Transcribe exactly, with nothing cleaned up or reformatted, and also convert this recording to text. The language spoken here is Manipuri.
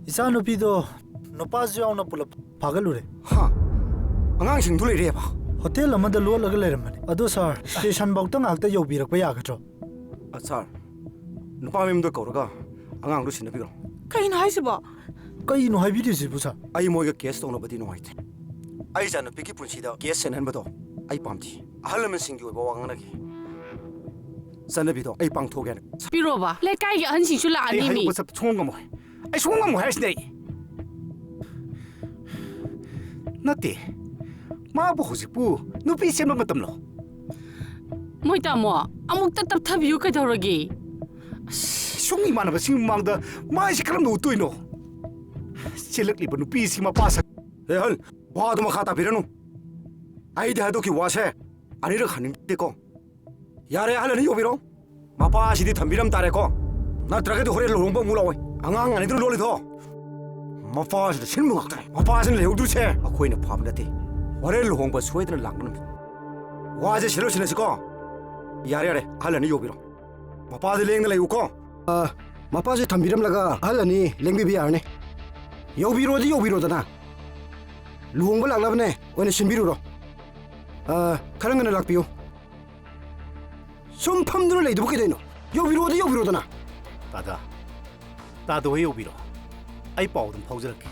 ꯏꯆꯥꯅꯨꯄꯤꯗꯣ ꯅꯨꯄꯥꯁꯨ ꯌꯥꯎꯅ ꯄꯨꯂꯞ ꯐꯥꯒꯠꯂꯨꯔꯦ꯫ ꯍꯥ? ꯑꯉꯥꯡꯁꯤꯡꯗꯨ ꯂꯩꯔꯦꯕ? ꯍꯣꯇꯦꯜ ꯑꯃꯗ ꯂꯣꯠꯂꯒ ꯂꯩꯔꯝꯕꯅꯤ꯫ ꯑꯗꯣ ꯁꯥꯔ, ꯁ꯭ꯇꯦꯁꯟ ꯐꯥꯎꯇ ꯉꯥꯏꯍꯥꯛꯇ ꯌꯧꯕꯤꯔꯛꯄ ꯌꯥꯒꯗ꯭ꯔꯣ? ꯑ, ꯁꯥꯔ, ꯅꯨꯄꯥ ꯃꯌꯨꯝꯗ ꯀꯧꯔꯒ ꯑꯉꯥꯡꯗꯨ ꯁꯤꯟꯅꯕꯤꯈ꯭ꯔꯣ꯫ ꯀꯩꯅꯣ ꯍꯥꯏꯁꯤꯕꯣ? ꯀꯩꯅꯣ ꯍꯥꯏꯕꯤꯔꯤꯁꯤꯕꯨ, ꯁꯥꯔ? ꯑꯩ ꯃꯣꯏꯒ ꯀꯦꯁ ꯇꯧꯅꯕꯗꯤ ꯅꯨꯡꯉꯥꯏꯇꯦ꯫ ꯑꯩ ꯏꯆꯥꯅꯨꯄꯤꯒꯤ ꯄꯨꯟꯁꯤꯗ ꯀꯦꯁ ꯁꯦꯟꯅꯍꯟꯕꯗꯣ ꯑꯩ ꯄꯥꯝꯗꯦ꯫ ꯑꯍꯜ ꯂꯃꯟꯁꯤꯡꯒꯤ ꯑꯣꯏꯕ ꯋꯥ ꯉꯥꯡꯅꯒꯦ꯫ ꯆꯠꯅꯕꯤꯗꯣ ꯑꯩ ꯄꯥꯡꯊꯣꯛꯀꯦꯅ꯫ ꯄꯤꯔꯣꯕ, ꯂꯩꯀꯥꯏꯒꯤ ꯑꯍꯟꯁꯤꯡꯁꯨ ꯑꯩ ꯂꯥꯛꯑꯅꯤ ꯃꯤ꯫ ꯍꯥꯏꯗꯣꯛꯄ ꯆꯠꯄ ꯁꯨꯡꯉꯝ ꯉꯝꯃꯣꯏ꯫ ꯑꯩ ꯁꯨꯡꯉꯝ ꯉꯝꯃꯣꯏ ꯍꯥꯏꯁꯤꯅꯦ ꯑꯩ꯫ ꯅꯠꯇꯦ, ꯃꯥꯕꯨ ꯍꯧꯖꯤꯛꯄꯨ ꯅꯨꯄꯤ ꯆꯦꯟꯕ ꯃꯇꯝꯂꯣ? ꯃꯣꯏ ꯇꯥꯃꯣ, ꯑꯃꯨꯛꯇ ꯇꯞꯊꯕꯤꯌꯨ ꯀꯩꯗꯧꯔꯒꯦ? ꯁꯨꯝ ꯏꯃꯥꯟꯅꯕꯁꯤꯡ ꯃꯃꯥꯡꯗ ꯃꯥꯏꯁꯦ ꯀꯔꯝꯅ ꯎꯠꯇꯣꯏꯅꯣ? ꯆꯦꯜꯂꯛꯂꯤꯕ ꯅꯨꯄꯤꯁꯤ ꯃꯄꯥ ꯁꯛ- ꯍꯦ, ꯍꯜ! ꯋꯥꯗꯨ ꯃꯈꯥ ꯇꯥꯕꯤꯔꯅꯨ꯫ ꯑꯩꯗꯤ ꯍꯥꯏꯗꯣꯛꯈꯤ ꯋꯥꯁꯦ ꯑꯅꯤꯔꯛ ꯍꯟꯅꯤꯡꯗꯦꯀꯣ꯫ ꯌꯥꯔꯦ, ꯑꯍꯜ ꯑꯅꯤ ꯌꯧꯕꯤꯔꯣ꯫ ꯃꯄꯥꯁꯤꯗꯤ ꯊꯝꯕꯤꯔꯝ ꯇꯥꯔꯦꯀꯣ, ꯅꯠꯇ꯭ꯔꯒꯗꯤ ꯍꯣꯔꯦꯟ ꯂꯨꯍꯣꯡꯕ ꯑꯃꯨꯛ ꯂꯥꯛꯑꯣꯏ꯫ ꯑꯉꯥꯡ ꯑꯅꯤꯗꯨꯅ ꯂꯣꯜꯂꯤꯗꯣ꯫ ꯃꯄꯥꯁꯤꯗ ꯁꯤꯟꯕ ꯉꯥꯛꯇꯅꯦ꯫ ꯃꯄꯥꯁꯤꯅ ꯂꯩꯍꯧꯗꯣꯏꯁꯦ ꯑꯩꯈꯣꯏꯅ ꯐꯥꯕ ꯅꯠꯇꯦ꯫ ꯍꯣꯔꯦꯟ ꯂꯨꯍꯣꯡꯕ ꯁꯣꯏꯗꯅ ꯂꯥꯛꯅꯕꯅꯤ꯫ ꯋꯥꯁꯦ ꯁꯤꯜꯂꯣ, ꯁꯤꯜꯂꯁꯤꯀꯣ꯫ ꯌꯥꯔꯦ, ꯌꯥꯔꯦ, ꯑꯍꯜ ꯑꯅꯤ ꯌꯧꯕꯤꯔꯣ꯫ ꯃꯄꯥꯁꯦ ꯂꯦꯡꯗ ꯂꯩꯌꯨꯀꯣ꯫ ꯑ, ꯃꯄꯥꯁꯦ ꯊꯝꯕꯤꯔꯝꯂꯒ ꯑꯍꯜ ꯑꯅꯤ ꯂꯦꯡꯕꯤꯕ ꯌꯥꯔꯅꯤ꯫ ꯌꯧꯕꯤꯔꯣꯗꯤ ꯌꯧꯕꯤꯔꯣꯗꯅ꯫ ꯂꯨꯍꯣꯡꯕ ꯂꯥꯛꯅꯕꯅꯦ ꯑꯣꯏꯅ ꯁꯤꯟꯕꯤꯔꯨꯔꯣ꯫ ꯑ, ꯈꯔ ꯉꯟꯅ ꯂꯥꯛꯄꯤꯌꯨ꯫ ꯁꯨꯝ ꯐꯝꯗꯨꯅ ꯂꯩꯗꯨꯕꯨ ꯀꯩꯗꯧꯅꯣ? ꯌꯧꯕꯤꯔꯣꯗꯤ ꯌꯧꯕꯤꯔꯣꯗꯅ꯫ ꯇꯥꯗ, ꯇꯥꯗ ꯍꯣꯏ ꯌꯧꯕꯤꯔꯣ꯫ ꯑꯩ ꯄꯥꯎ ꯑꯗꯨꯝ ꯐꯥꯎꯖꯔꯛꯀꯦ꯫